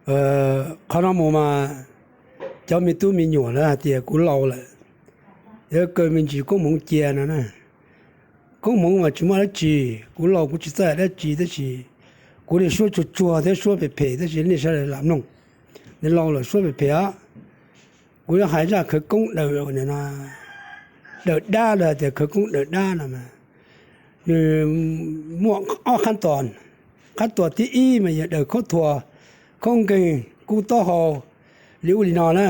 Qhov no mus mas cov me tub me nyuam lawv hais tias kuv laus lawm, yuav kaw me ntsis koob hmoov cia no na. Koob hmoov mas tsis muaj dab tsi, kuv laus kuv tsis txawj hais dab tsi tab sis kuv li suab tsuag tsuag thiab suab phem phem tab sis nej sawv daws lam mloog. Nws laus lawm suab phem phem os. Kuv yuav hais zaj khawv koob daws, daws dab los hais tias khawv koob daws dab no mas nws muaj ob qhab tos. Qhab tos thib ib mas yog daws khaub thuas, khaub nkeeg, kub taub hau li ub li no na.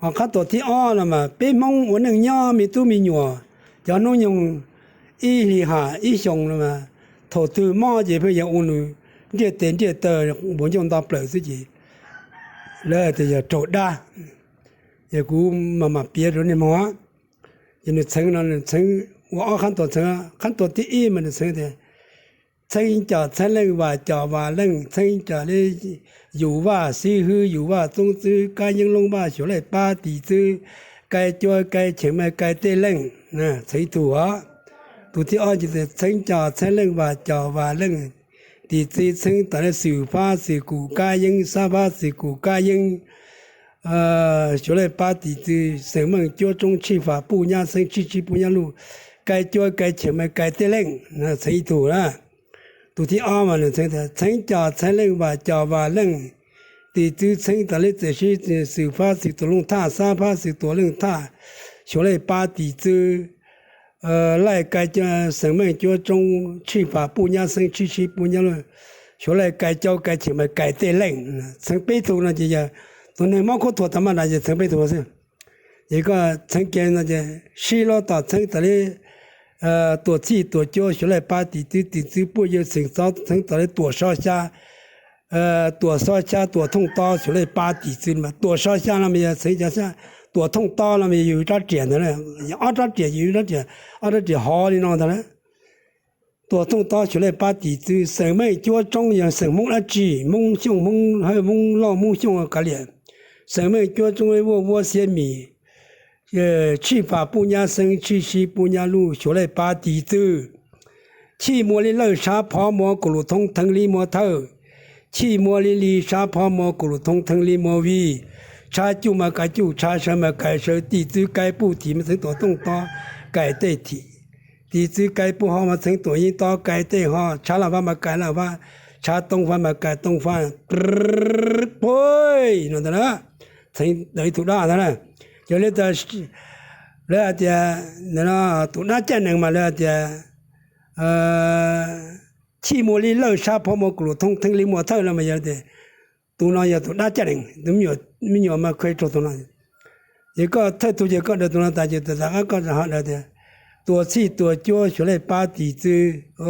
Ho qhab tos thib ob no mas peb Hmoob ua neej nyob me tub me nyuam, cov hnub nyoog ib hlis ham ib xyoos no mas thaum twg mob ces pheej yog ua nws nriaj tes nriaj taw, npuas ncauj nto plaws xwb ces lawv tias yog raug dab. Yog kuv mam mam piav rau nej mloog. Ces nws txheev no nws txheev ua ob qhab tos txheev. Qhab tos thib ib mas nws txheev tias txheeb cov txheeb leej, vam cov vam leej, txheeb cov li yus vaj xib hwb, yus vaj txoob txwb, kab yeeb loob vaj, xyuas laij pab tis txwb, kais cua kais cheem mas kais tej leej. Txheev ib tug os. Tus thib ob ces txheeb cov txheeb leej, vam cov vam leej, tis txwb txheeb tas li xwm fab xwm kum kab yeeb, xab fab xwm kum kab yeeb, xyuas laij pab tis txwb, xeem meej cuab tsoob tshij fam puj nyab xeeb tshij tshib puj nyab luj, kais cua kais cheem mas kais tej leej. Txheev ib tug na. Tus thib ob mas nws txheev tias txheeb cov txheeb leej, vam cov vam leej, tis txwb txheeb tas li txawm sib xwm fab xwm tuam looj thaj, xab fab xwm tuam leej thaj, xyuas laij pab tis txwb, laij kais xeem meej cuab tsoob tshij fam puj nyab xeeb tshij tshib puj nyab luj, xyuas laij kais cua kais cheem mas kais tej leej. Txheev peb tug no ces yog tus neeg mob khaub thuas tag maj nrad ces txheev peb tug xwb. Ces koj txheev kiag no ces sib loj tom txheeb tas li tuam txhij tuam cuab xyuas laij pab tis txwb, tis txwb puj yawg xeem xob txheeb tas li tuam sob xyab, tuam sob xyab tuam thooj tob xyuas laij pab tis txwb. Tuam sob xyab no mas yog txheev cov xyab, tuam thooj tob no mas yog yus rab riam ntag, yog ob rab riam, yus rab riam, ob rab riam hov li no ntag na. Tuam thooj tob xyuas laij pab tis txwb, xeem meej cuab tsoob yog xeem Hmoob dab tsi, Hmoob Xyooj, Hmoob Hawj, Hmoob Lauj, Hmoob Xyooj kav liam. Xeem meej cuab tsoob vuaj vuab xiab mis, tshij fam puj nyab xeeb tshij sib puj nyab luj xyuas laij pab tis txwb. Chij muaj li lawj sab phov muaj kaum lus thoob theeb li muaj thawj. Chij muaj li li sab phov muaj kaum lus thoob theeb li muaj vij. Tshab cuj mas kais cuj, tshab sawv mas kais sawv, tis txwb kaib puj thim mas txheev tuam thooj tob kais tej thim. Tis txwb kaib puj ho mas txheev tuam yeeb tob kais tej ho, tshab laj fab mas kais laj fab, tshab toob fab mas kais toob fab. Phooj no ntag na, txheev tau ib tug dab ntag na. Yog li lawv hais tias tus dab caj nees mas lawv hais tias chij muaj li lawj sab phov muaj kaum lus thoob theeb li muaj thawj no mas yog tias tus no yog tus dab caj nees, tus me nyuam mas khuj raug tus no. Ces koj thawj tug ces koj daws tus no tas ces tus tom qab koj ho daws tias tuam txhij tuam cuab xyuas laij pab tis txwb.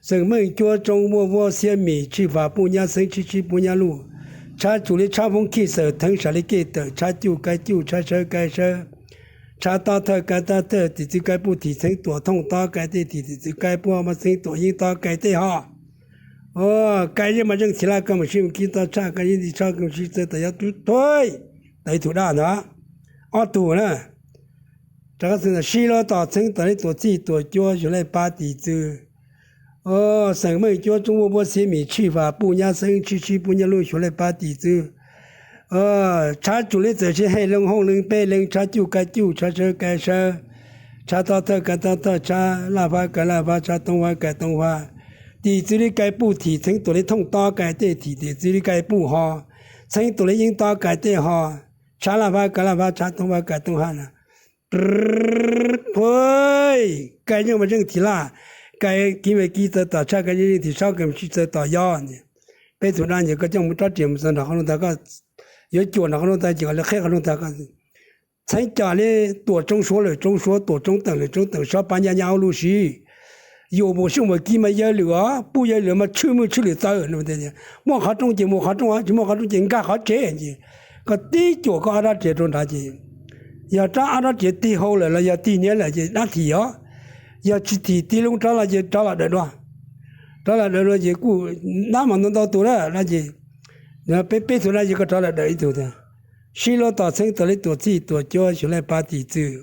Xeem meej cuab tsoob vuaj vuab xiab mis, tshij fam puj nyab xeeb tshij sib puj nyab luj. Tshab tsum li tshab foob khij xawm theeb sam li kej tawm, tshab cuj kaib cuj, tshab sawv kaib sawv, tshab tob thawj kaib tob thawj, tis txwb kaib puj thim txheev tuam thooj tob kais tej thim, tis txwb kaib puj ho mas txheev tuam yeeb tob kais tej ho. Kais yeej mas zeej thim laj koj mus sib mus kib tob tshaj, kais yeej tis tshaj koj mus sib txawj tom yov tub thuj. Tau ib tug dab ntag, ob tug na. Rov qab txheev sib loj tom txheev tom li tuam txhij tuam cuab xyuas laij pab tis txwb. Xeem meej cuab tsoob vuaj vuab xiab mis, tshij fam puj nyab xeeb tshij sib puj nyab luj xyuas laij pab tis txwb. Tshab tsum li txawm sib hej loo hooj leej peb leej, tshab cuj kaib cuj, tshab sawv kaib sawv, tshab tob thawj kaib tob thawj, tshab laj fab kaib laj fab, tshab toob fab kaib toob fab. Tis txwb li kaib puj thim txheev tuam li thooj tob kais tej thim, tis txwb li kaib puj ho txheev tuam li yeeb tob kais tej ho, tshab laj fab kaib laj fab, tshab toob fab kaib toob fab na. Phooj, kais yeej mas zeej thim laj, kais kib mas kib txawj tom tshaj, kais yeej zeej thim sab kais mus sib txawj tom yov. Peb tug dab ces koj coj mus rab riam mus txog nram qhov no tag koj yuav cuam nram qhov no tag ces koj li qheb qhov no tag koj txheeb cov li tuam tsoob suav lawm tsoob suav, tuam tsoob teem lawm tsoob teem, sob pab nyab nyab ua lub siv. Yuav mus sib mus kib mas yawg lwm os, puj yawg lwm mas tshwj mwj tshwj lwm txawv. Muaj qhov rooj ces mus qhov rooj, tsis muaj qhov rooj ces nkag qhov tsev ces koj tib cuam koj ob rab riam rau nrad ces yog rab ob rab riam tig hau lawm los yog tig nyiav lawm ces dab thim os. Yog tsis thim tig loo rov los ces rov los daws dua. Rov los daws dua ces kuj dab mas ntau ntau tus na, ces peb peb tug dab ces koj rov los daws ib tug tiag. Sib loj tom txheeb tom li tuam txhij tuam cuab xyuas laij pab tis txwb.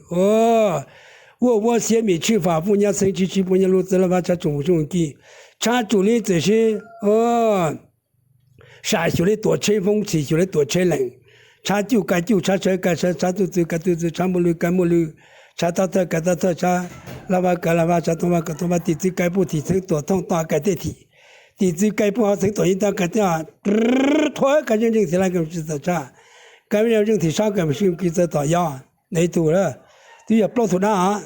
Vuaj vuab xiab mis, tshij fam puj nyab xeeb tshij sib puj nyab luj, txawj laj fab tshab tsum mus sib mus kib, tshab tsum li txawm sib Sam xyuas li tuam tsheb, Hmoob Tshis xyuas li tuam tsheb lees. Tshab cuj kav cuj, tshab sawv kav sawv, tshab tuj txwv kav tuj txwv, tshab muaj lwj kav muaj lwj, tshab tab thawj kav tab thawj, tshab laj vaj kav laj vaj, tshab tooj vaj kav tooj vaj, tim txwv kav puj tim txheeb tuam thooj toj kav tej thim. Tim txwv kav puj ho txheeb tuam yeej toj kav tej ho. Thuav kav zeej zeej thim laj kav mus sib txawv tshab. Kav zeej zeej thim sob kav mus sib kis txawv tom yog. Ib tug twb yog plaub tug dab os.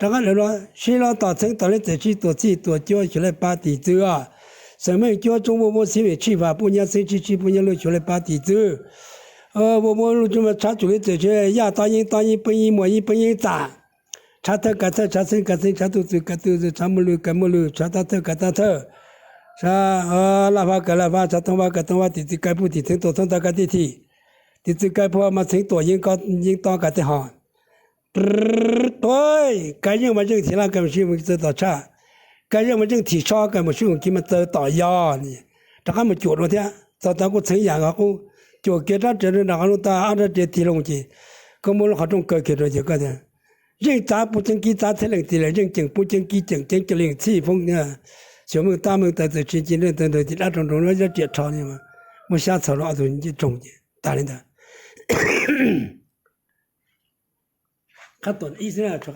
Rov qab lawv los sib los tom txheeb tom lej txawm sib tuam txhij tuam cuab xyuas laj pab tim txwv os. Xeem meej cuab tsoob vuj muab xib mem tshij vam puj nyab xeeb tshij tshij puj nyab luj xyuas laj pab tim txwv. Vuj muab luj tsoob tshab tsum lej txawm sib yaj tob yeeb tob yeeb peeb yeeb muas yeeb peeb yeeb txam. Tshab thawj kav thawj, tshab xeeb kav xeeb, tshab tuj txwv kav tuj txwv, tshab muaj lwj kav muaj lwj, tshab tab thawj kav tab thawj, tshab laj vaj kav laj vaj, tshab tooj vaj kav tooj vaj, tim txwv kav puj tim txheeb tuam thooj toj kav tej thim. Tim txwv kav puj mas txheeb tuam yeej toj kav tej ho. Kav zeej mas zeej thim laj kav mus sib mus kis txawv tom tshab. Kav zeej mas zeej thim sob kav mus sib mus kis mas txawv tom yog. Rov qab mus cuam dua thiab, txog tod kuj txheeb yam nkaus qub. Cuam kiag rab riam rau nram qab lub tag, ob rab riam tig loo ces koj muab lub qhov rooj kaw kiag rau ces koj tias, zeej txav puj ceeb kib txav thiab leej txiv leej zeej ceem puj ceeb kib ceem ceeb ceem leej txhij foob. Xyuas meej tab meej taw txawm tsis ci nreej taw ntawd ces dab rau nroo rab riam rho li, muab xyab txhaws rau ob tug ncej roog ces tag li ntawd. Qhab tuam ib xwb na, tshuav